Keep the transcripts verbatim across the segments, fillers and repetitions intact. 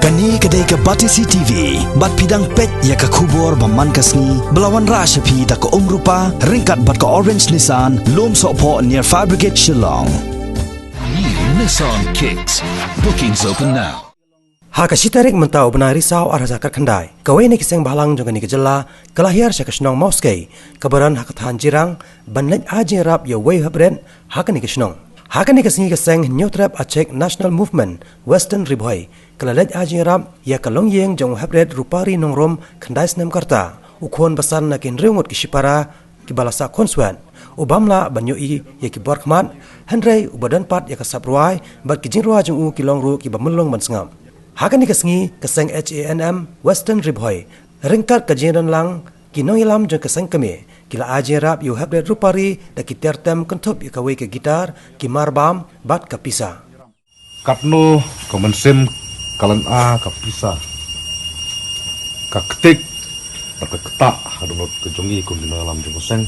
Kane ka dei ka Batesi T V, bad phi dang peit ïa ka khubor ba man ka sngi, ba la wanrah sha phi da ka Umrupa, ryngkat bad ka Orange Nissan, Lumsohphoh near Fire Brigade Shillong. New Nissan Kicks. Bookings open now. Ha ka shi tarik mynta u bnai Risaw arhajar khatkhyndai, kawei na ki seng bhalang jong kane ka jylla, ka la hiar sha ka shnong Mawskei, kaba don ha ka thaiñ Jirang, ban leit ai jingïarap ïa uwei u heprit ha kane ka shnong. Ha kane ka sngi ka seng Hynñiewtrep Achik National Movement Western Ri Bhoi, ka la leit ai jingïarap ïa ka longïing jong u heprit Rupari Nongrum khyndai snem ka rta, u khun basan na ki hynriew ngut ki shipara kiba la sah khunswet, u bym lah ban ïohi ïa ki bor khmat, hynrei uba don pat ïa ka sap rwai, bad ki jingrwai jong u ki long ruh kiba myllung ban sngap. Ha kane ka sngi, ka seng H A N M Western Ri Bhoi, ryngkat ka jingdon lang ki nongïalam jong ka seng kmie, ki la ai jingïarap ïa u heprit Rupari da ki tiar tem kynthup ïa kawei ka guitar, ki marbam, bad ka pisa. Katno ka mynsiem ka lynga, ka pisa, ka ktik bad ka ktah ha dohnud ka jong ngi kum ki nongïalam jong ka seng.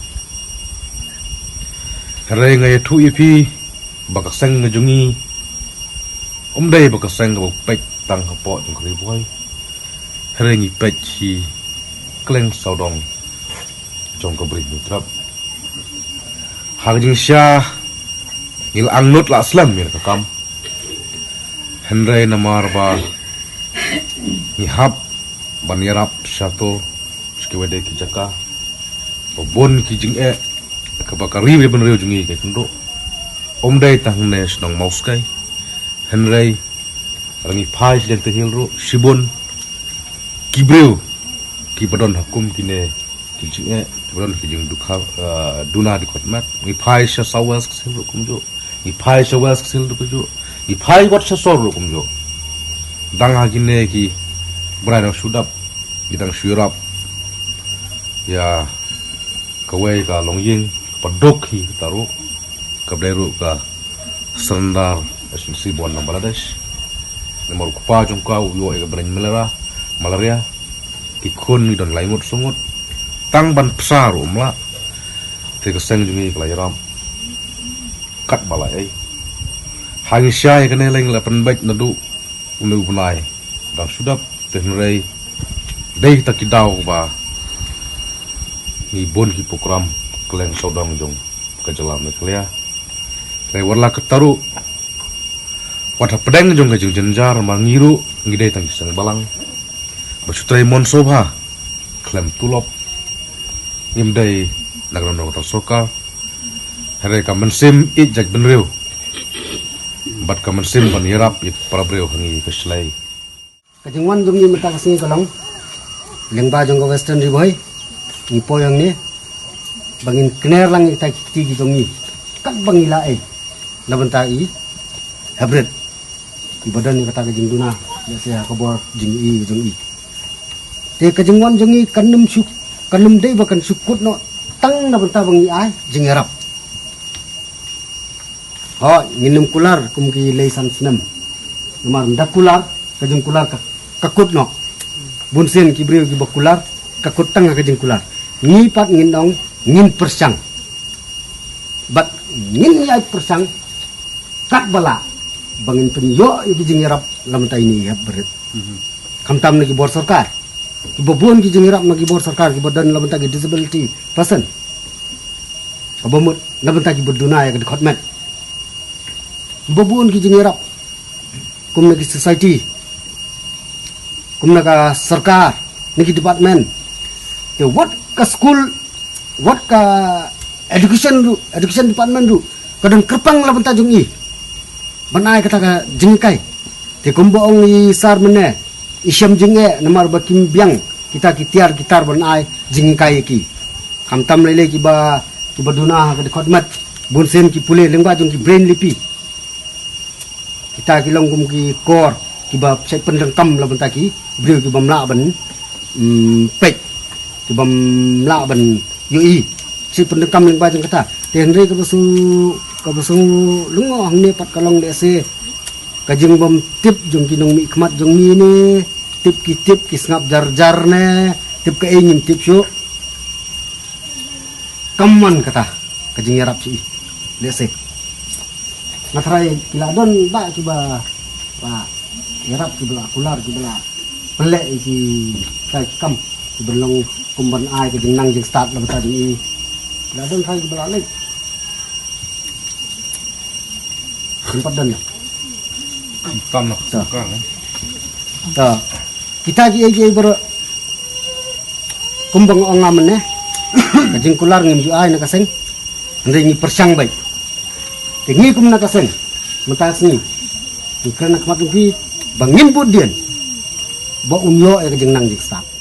Hynrei nga ïathuh ïa phi ba ka seng ka jong ngi ym dei ba ka seng kaba peit tang hapoh jong ka Ri Bhoi, hynrei ngi peit hi kylleng sawdong jong ka Bri Hynñiewtrep. Ha ka jingshisha ngi la angnud la slem ïa ka kam, hynrei namar ba ngi hap ban ïarap shato sha kiwei de ki jaka, ba bun ki jingeh kaba ka ri bad bynriew jong ngi ka ïakynduh, ym dei tang hangne shnong Mawskei, hynrei ngi phai sha Jaintia Hills ruh shibun ki briew kiba don ha kum kine ki jingeh, kiba don ki jingdukha, eh, duna dkhot met. Ngi phai sha South West Khasi Hills ruh kumjuh, ngi phai sha West Khasi Hills ruh kumjuh, ngi phai wat sha sor ruh kumjuh. Dang ha kine ki bnai dang shu dap, ngi dang shu ïarap ïa kawei ka longïing kaba duk hi kata ruh, kaba dei ruh ka Surrender Agency ba wan na Bangladesh. Namar u kpa jong ka u ïoh ïa ka brain malaria, malaria. Ki khun ngi don lai ngut saw ngut. Tang ban psa ruh ym lah. Te ka seng jong ngi ka la ïarap katba lah ei. Ha ngi shai kane leng la pynbeit naduh une u bnai dang shu dap, te hynrei dei kita ki daw ba ngi bun ki program kylleng sawdong jong ka jylla Meghalaya. Te wat la kata ruh, wat hapdeng jong ka jingjynjar ma ngi ruh ngi dei tang ki seng balang ba shu trei mon sngewbha khlem tulop, ngim dei na ka nongdon ka sorkar. Hynrei ka mynsiem ïeit jaitbynriew bad ka mynsiem ban ïarap ïa ki para briew ha ngi ka shlei. Ka jingwan jong ngi mynta ka sngi ka long lyngba jong ka Western Ri Bhoi, ngi poi hangne ba ngin kner lang ïa kita ki kti ki jong ngi katba ngi lah ei na bynta i heprit iba don ïa kata ka jingduna, ïa se ha ka bor jingïohi jong i. Te ka jingwan jong ngi kan ym shu, kan ym dei ba kan shu kut noh tang na bynta ba ngi ai jingïarap. Hooid, ngin ym kular kum ki lei san snem. Namar ynda kular, ka jingkular ka, ka kut noh. Bun sien ki briew kiba kular, ka kut tang ha ka jingkular. Ngi pat ngin ong, ngin pyrshang. Bad ngin ïai pyrshang katba lah ba ngin pynïoh ïa ki jingïarap na bynta ine i heprit. Khamtam na ki bor sorkar. Kiba bun ki jingïarap na ki bor sorkar kiba don na bynta ki disability person. Kaba mut na bynta kiba duna ïa ka dkhot met. Kiba bun ki jingïarap kum na ki society, kum na ka sorkar, na ki department. Te wat ka school, wat ka education ruh, education department ruh ka don kyrpang na bynta jong i ban ai kata ka jinghikai. Te kumba ong i sar mynne, i shem jingeh namar ba kim biang kita ki tiar ki tar ban ai jinghikai ïa ki. Khamtam lei lei kiba, kiba duna ha ka dkhot met, bun sien ki pule lyngba jong ki braille lipi. Kita ki long kum ki kor kiba shait pyndonkam na bynta ki briew kibym lah ban, mm, peit, kibym lah ban ïohi. Shait pyndonkam lyngba jong kata. Te hynrei kaba shu, kaba shu lyngngoh hangne pat ka long lehse ka jingbym tip jong ki nongmihkhmat jong ngi ne, tip ki tip ki sngap jar jar ne, tip kaei ngim tip shuh. Kam wan kata ka jingïarap sha i. Lehse nga tharai ki la don ba kiba, ba Ïarap ki ba la kular ki ba la pynleh ïa ki kai kam ki ban long kum ban ai ka jingnang jingstad la bata jong i. La don kai ki ba la leh. Ym pat don. Tam lah. Ta. Ta. Kita ki ei ki ei baroh. Kum ba nga ong nga mynne, ka jingkular ngim ju ai na ka seng. Hynrei ngi pyrshang beit. Te ngi kum na ka seng, mynta ka sngi ngi kren na khmat jong phi ba ngin bud dien ba un ïoh ïa ka jingnang jingstad.